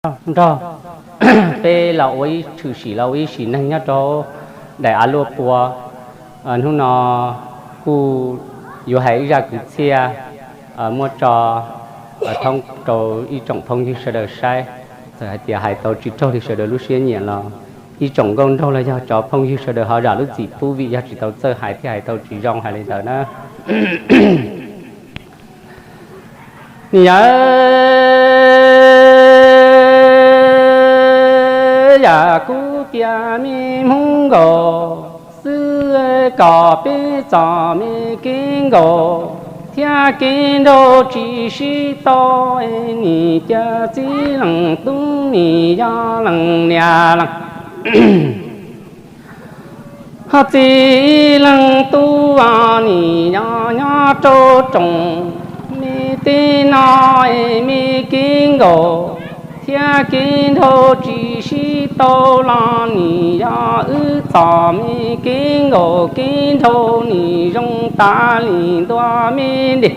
Nrog peb los ua ib tshwm sim los ua ib sim neej nyob rau daim av luaj pua. Hnub no kuj yuav hais ib zaj kwv txhiaj muab tso thoob rau ib tsoom phooj ywg sawv daws saib. Txawm hais tias hais tau tsis raug li sawv daws lub siab nyiam los ib tsoom nkauj nraug los yog cov phooj ywg sawv daws ho zam lub txim pub vim yog tsis tau txawj hais thiaj hais tau tsis zoo hais li ntawd na. Niam yam kuv tias me Hmoob nkaus xwb, kom peb txom me kev nkaus thiab kev nraug tsis sib tau, nim cia txiv leej tub nim yog leej niam leej ho txiv leej tub nim yog nyob rau rooj me teb no, me kev nkaus thiab kev nraug tsis sib tau los nim yog wb txom me kev nkaus, kev nraug nim zoo tas li ntua me ntej.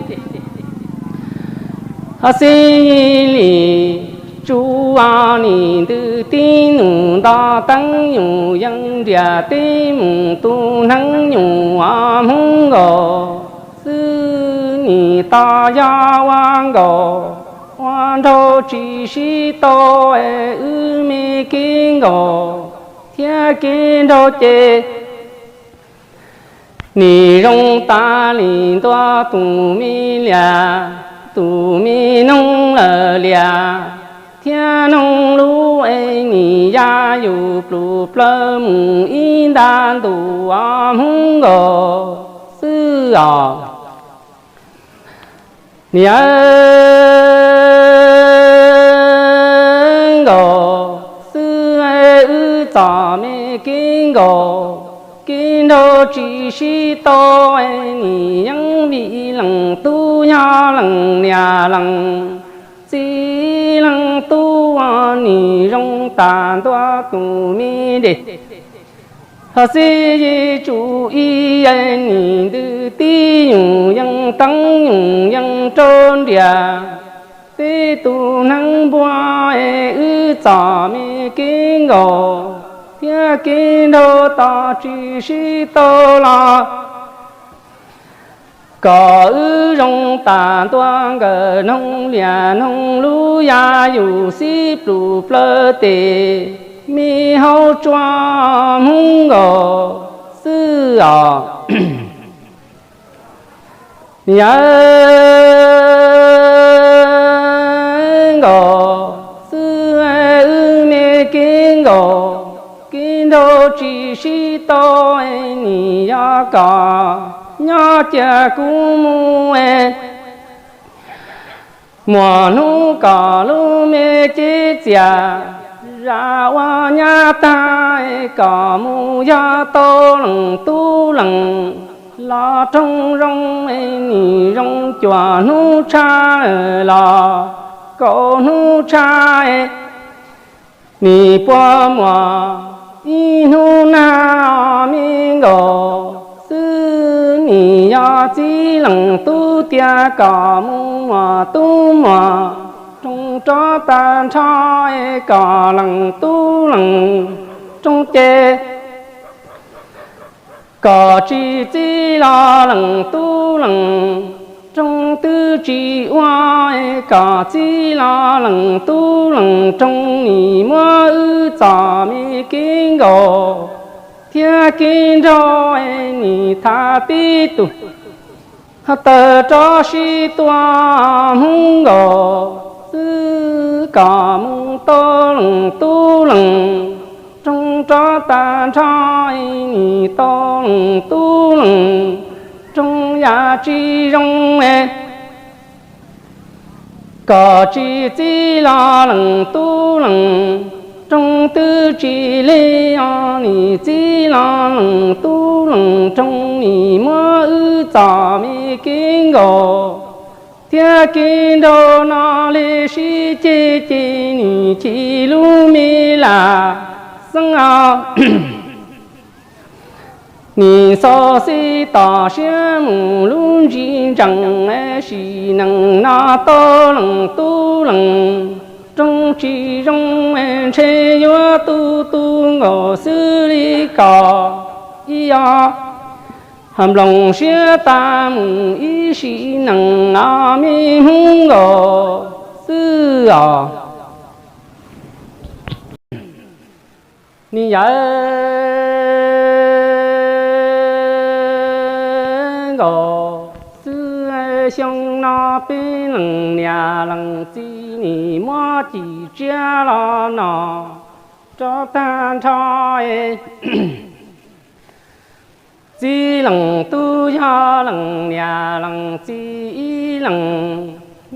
Xib li tsuv nim ntws tib nus nto teeb nyuj yees nriam teb mus tus hneev nyuj Hmoob nkaus xwb, nim tos yog ua nkaus ua nraug tsis sib tau, wb me kev nkaus thiab kev nraug ces nim zoo tas li ntua tus me liam, tus me noog lawm liam thiab noog lub, nim ya yus plum plaws mus ib nta ntus Hmoob nkaus xwb os. Niam nkaus xwb, wb txom me kev nkaus, kev nraug tsis sib tau, nim yeej vim leej tub yog leej niam leej txiv, leej tub nim zoo tas ntua tus me ntej. Ho xib li tsuv ib nim ntws tib nyuj yees teeb nyuj yees rau nriam teb tus hneev npua, wb txom me kev nkaus thiab kev nraug tos tsis sib tau los kom wb zoo tas ntua nkawm noog liam noog lub ya yus xib plum plaws tes me hauv tsua Hmoob nkaus xwb os. Niam nkaus xwb, wb me kev nkaus, kev nraug tsis sib tau, nim yog kom nyob cia kuv mus muaj hnub kom lub me cev txias zam ua nyab tag, kom mus yog tau leej tub leej los roog zoo, nim zoo cuaj hnub tshaj los kaum hnub tshaj, nim puas muaj ib hnub nag me nkaus xwb, nim yog txiv leej tub tias kom mus muaj tub muaj roog rov tag nrho, kom leej tub leej roog ces kom tsis txib los leej tub leej roog twb tsis ua, kom txib los leej tub leej roog nim muab wb txom me kev nkaus thiab kev nraug, nim tham tib tug tawm rov sib tua Hmoob nkaus xwb, kom mus tau leej tub leej roog rov tag nrho, nim tau leej tub leej roog yam tsis zoo, kom tsis txib los leej tub leej roog twb tsis lig, nim txib los leej tub leej roog nim muab wb txom me kev nkaus thiab kev nraug no li sib ceg ces nim chim lub me lam xeeb os. Nim xauv xib tom siab mus lub ntsis ntsees, sim neej no tau leej tub leej Zoo tsis zoo ntshe yuav tu tu Nkauj Xwb li ko ib yam. Nplooj siab tas mus ib sim neej os me Hmoob Nkauj Xwb os. Niam yawm Nkauj Xwb, xyoo no peb leej niam leej txiv nim muab cim tsiab los no rov tag nrho. Txiv leej tub yog leej niam leej txiv ib leeg,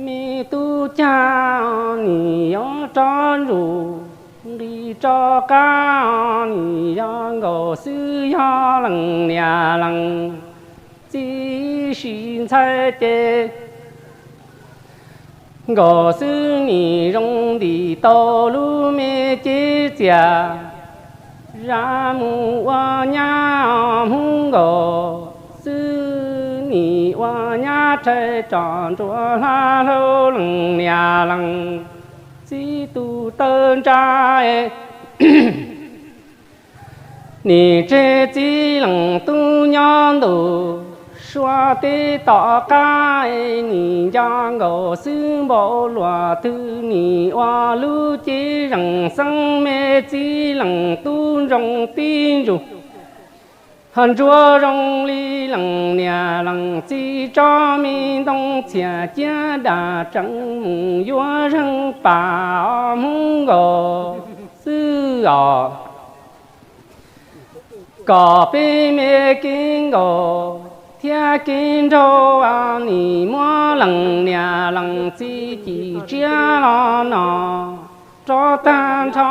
me tub cag nim yuav rov ntsum nqis rov qab, nim yog Nkauj Xwb yog leej niam leej txiv ib sim ntxhais ces Nkauj Xwb nim zoo ntim tau lub me cev txias zam mus ua nyab. Hmoob Nkauj Xwb nim ua nyab rhais tsom ntsuam hla dhau leej niam leej txiv tus taw ntsa. Nim tseg txiv leej tub nyob ntuj sua teb tom qab, nim nco Nkauj Xwb npaum luaj twg nim ua lub cev zeem xeeb me txiv leej tub ntsoov tib ntsug. Ho ntsuab zoo li leej niam leej txiv tsob me ntoo txhiaj ciab dam tseem mus yuav zeeg pas os Hmoob Nkauj Xwb os. Kom peb me kev nkaus thiab kev nraug nim muab leej niam leej txiv cim tsiab los no rov tag nrho.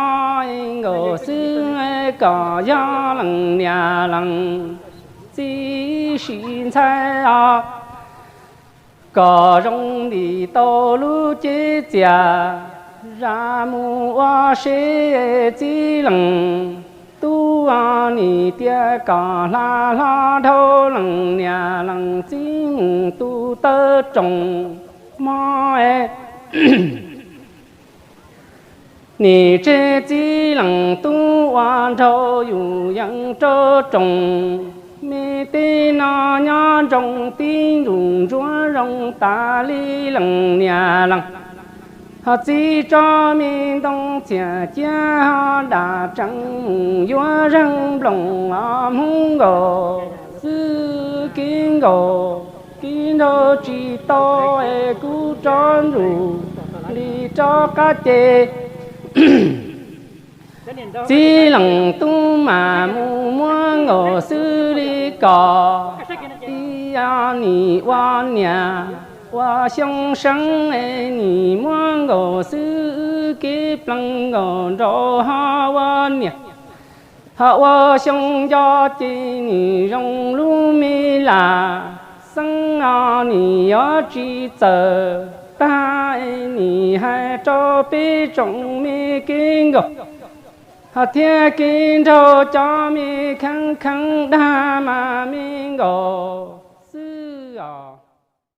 Nkauj Xwb kom yog leej niam leej txiv ib sim ntxhais os, kom zoo ntim tau lub cev txias zam mus ua se. Txiv leej tub nim tias kom hla hlo dhau leej niam leej txiv mus tu taw roos hmo. Nim tseg txiv leej tub ua nraug yus yees rau roos, me teb no nyob ntsoov tib ntsug ntsuab zoo tas li leej niam leej. Ho txiv tsob me ntoo txhiaj ciab ho dam tseem mus yuav zeeg nplooj os Hmoob Nkauj Xwb. Kev nkaus kev nraug tsis tau es kuv rov ntsum li rov qab ces txiv leej tub mam mus muab Nkauj Xwb li kom ib yam nim ua niam ua xyoo seeb es nim muab Nkauj Xwb wb kev plees nkaus nraug ho ua niam ho ua xyoo nco ces nim zoo lub me lam xeeb os, nim yuav tsis txawm tag es nim hais rau peb tsoom me kev nkaus ho thiab kev nraug cov me kheev kheev dag mas me Nkauj Xwb os.